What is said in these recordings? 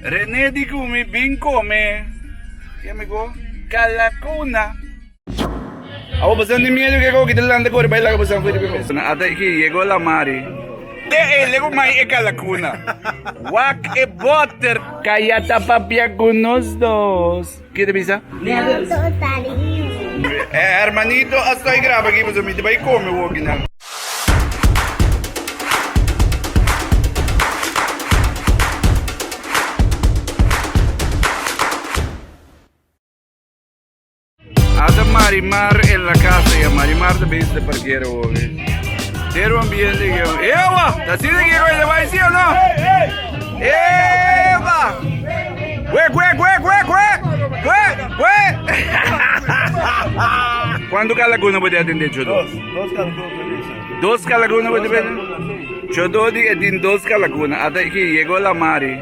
René di ku mi bin kome. Ke mi go? Kalakuna. Awo boso tin miedu ke ko kita lanta kore bai laga boso fuera di bes. Ata aki yego la mari. Te e lego mai e kalakuna. Wak e boter. Kaya ta papia ku nos dos. Ke ta bisa? Eh hermanito a stoi graba aki pasobra mi ta bai kome wokinan. Ata Marimar en la casa ya Marimar ta bezig ta parkera hopi. Tero ambiente que Ewa! Ta asina que coisa vai sí o no? Eva! Kue kue kue kue kue! Kue kue! Cuánto kalakuna bo te atende Chodo? Dos, dos kalakuna ta bisa. Dos kalakuna bo te bende? Chodo di e tin dos kalakuna. Ata aquí llegó la Mari.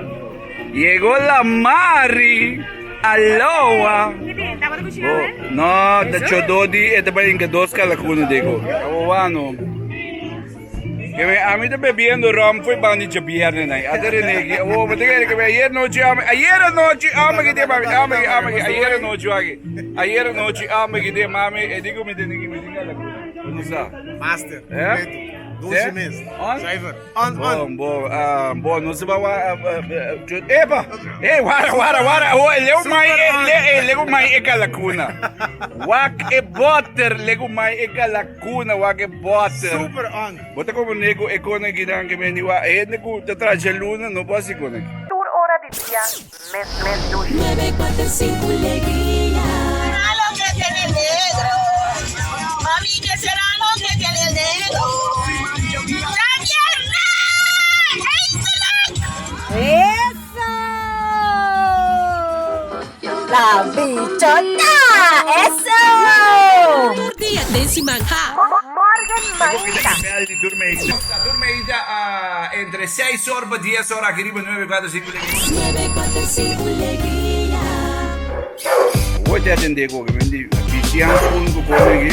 Llegó la Mari. Aloha. Oh, no, ta Chodo di e ta bai inca dos kalakuna digo. Awano. Que me, a mí ta bebiendo rum fue bandi djabierne nai. Ata René ki, oh, bo ta kere que me ayer nochi ame, ayer anochi ame ki te mami, ame ki, ame ki, ayer anochi waki. Ayer anochi ame ki te mami, e digo mi tene ki mi tin kalakuna. Bo sa. Master, Eh? Dushi mes. On? Zuiver. On, on. Bon, bon, ah, bon, no se va wa, epa, eh, wara, wara, wara, oh, leu mai, eh, leu mai e kalakuna. Wak e boter, leu mai e kalakuna, wak e boter. Super on. Bo ta como nego e kone gidan ke meni wa, e hende ku ta traha luna no por hasi kone. Tur ora di dia mes mes dushi. Nuebe kuater sinku legria. Será lo que tiene el negro? Mami, ¿qué será lo que tiene el negro? ¡Djabierna! ¡Eindelijk! Eso! La bichota! Eso! Tur dia den siman ha. Morgen mainta. Tur meida entre seis or pa dies or aki riba nuebe kuater sinku legria. Nuebe kuater sinku legria. Awor te atende ku oke men di bisian spoon ku kome aki.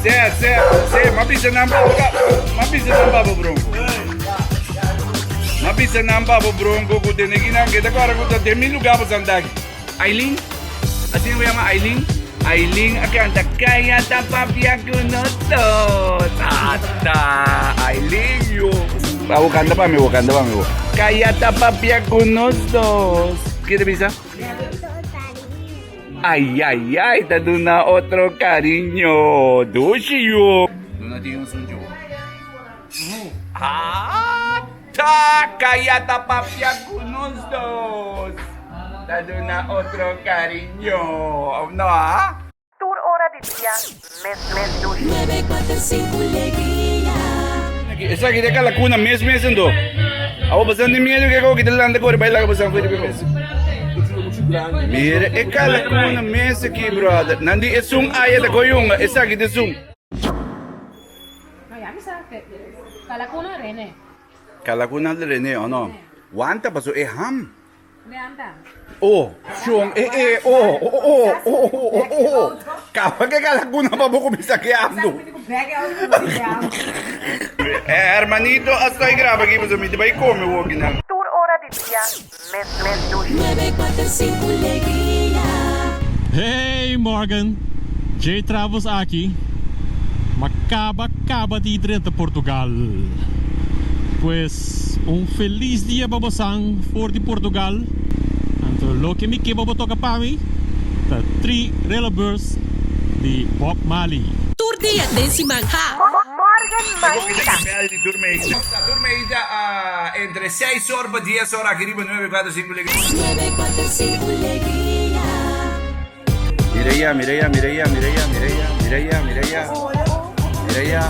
Se, se, se, m'a bisa nan babo, m'a bisa nan babo bronco. M'a bisa nan babo bronco ku tene ki nan ke ta kora ku ta den mi lugar bo santa aki. Aileen, asina bo yama Aileen? Aileen a kanta Kaya ta papia ku nos dos. Ata, Aileen yo. Abo kanta pa mi bo, kanta pa mi bo. Kaya ta papia ku nos dos. Ke ta bisa? Ay ay ay ta duna otro cariño dushi yu. Duna tin un suncho. Ata caya ta papia cu nos dos. Ta duna otro cariño. Of no ah? Tur ora di dia mes mes dushi. Nuebe kuater sinku legria. Esaki ta kalakuna mes mes endo. Awo boso tin miedu ke koki ta lanta kore bai laga boso afuera di mes. Mira e kalakuna mes aki brother. Nan di esun aya ta koy hunga esaki ta esun. No ya mi sa ke kalakuna Rene. Kalakuna Rene o no? Wanta paso e ham. Leanta. Oh, shon, eh, eh, oh, oh, oh, oh, oh, oh, oh. Kaba ke kalakuna pa bo kuminsá keando. Eh, hermanito, a stoi graba aki pasobra mi ta bai kome wokinan. Tur ora di dia mes mes dushi. Nuebe kuater sinku legria. Hey Morgan, Jay Travels aki. Ma kaba kaba di drenta Portugal. Pues un felis dia pa bosan for di Portugal. Anto loke mi ke pa bo toka pa mi ta Tri Rillenburst di Bob Marley. Tur dia den siman ha. Morgen mainta. Tur meida entre seis or pa dies or aki riba nuebe kuater sinku legria. Nuebe kuater sinku legria. Mira ya, mira ya, mira ya, mira ya, mira ya, mira ya, mira ya. Mira ya.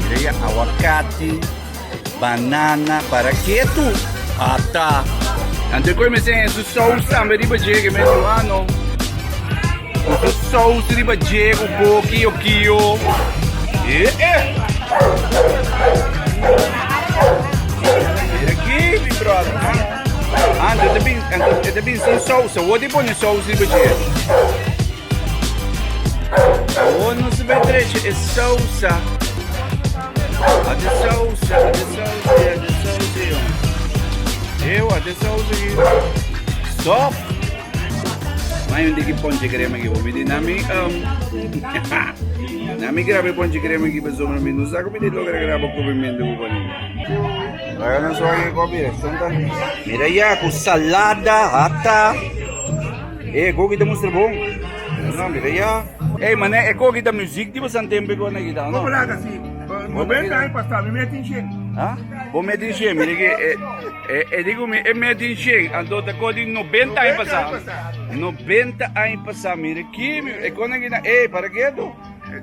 Mira ya, aguacate, banana, para ke tu? Ata. Anto koe me sen su saus tambe riba dje ke me di wano. Ku su saus riba dje ku bo kio kio. Eh eh. Mira aki mi brother. Anto e ta bin sin sous. Awor di pone sous riba dje. Awor nos ta bai drecha e sousa. Ate sousa, ate sousa, ate sousa, jong. Ew, ate sousa aki. Stop! Mai un diki ponche crema aki. Mi di nami um, nami graba e ponche crema aki pasobra mi no sa ku mi di logra graba komimentu ku panin. Laga nos wak e kopi santa. Mira ya ku salada hata. E koki ta mustra bon. No, mira ya. Ey mané e koki ta muziek di bosan tempo ku na kita no. Como laga si? 90 aña pasá mi meti shen. Ha? Bo meti shen, mira ki e e e digo mi e meti shen, anto ta ko di 90 aña pasá. 90 aña pasá, mira ki e kona kita, ey para ketu.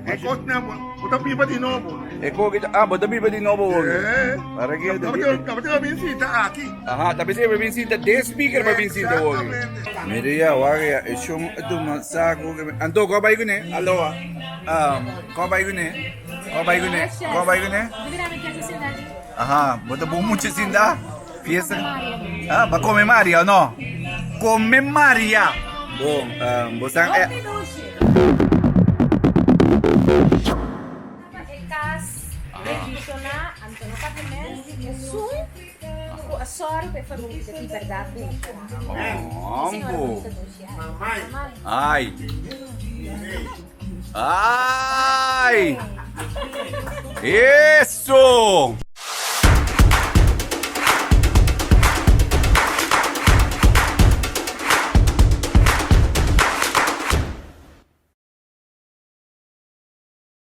E kosnan bo ta biba di nobo. E koki ta, ah, bo ta biba di nobo hopi. Eh. Para ke? Tabata ta bin sinta aki. Aha, tabata ta bin sinta den speaker pa bin sinta hopi. Mira ya, wak ya, e shon a tuma saco. Anto, ko bai kuné? Aloha. Um, ko bai kuné? Ko bai kuné? Ko bai kuné? Aha, bo ta bon mucha sinta? Fiesta? Ah, ba come Maria o no? Come Maria! Bon, um, bo san... Eh, E kas bendishoná anto no papia mens di esun ku a sòru pa e famia di bèrdat bendishoná. Ambo. Ai. Ai. Eso.